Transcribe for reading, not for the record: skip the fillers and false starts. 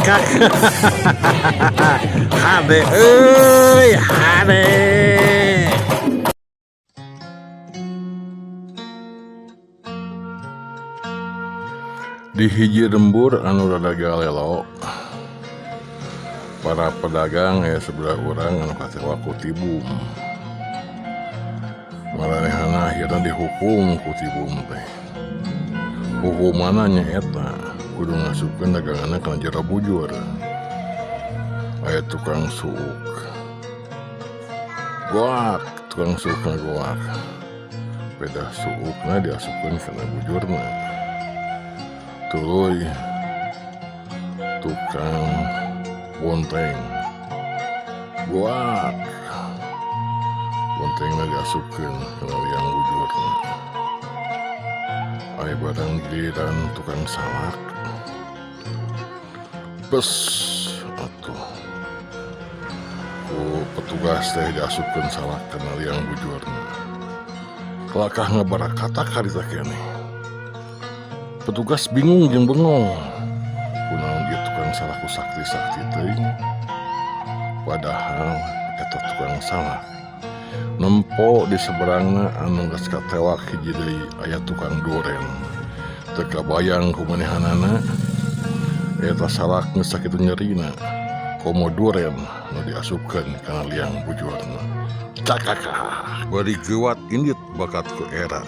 Cakakak. Hade euy, hade. Di hiji lembur anu rada galelo, para pedagang aya sebelah urang anu katewak ku tibum. Maranehana akhirna dihukum ku tibum teh. Hukumanna nyaeta kudu ngasupkeun daganganna kana jero bujur. Aya tukang suuk. Goak, tukang suukna goak. Pedah suukna diasupkeun kana bujurna. Tuluy tukang bonteng. Goak. Bontengna diasupkeun kana liang bujurna. Aya barang giliran tukang salak. Bes atuh. Ku petugas teh diasupkeun salak kana liang bujurna. Kalakah ngabarakatak harita keneh. Petugas bingung jeung bengong. Kunaon ieu tukang salak ku sakti-sakti teuing. Padahal eta tukang salak. Nempo di seberangna anu geus katewak hiji deui aya tukang duren. Teu kabayang ku manehanana eta salak geus sakitu nyerina. Komo duren nu diasupkeun kana liang bujurna. Cakakak bari geuwat indit bakat ku era.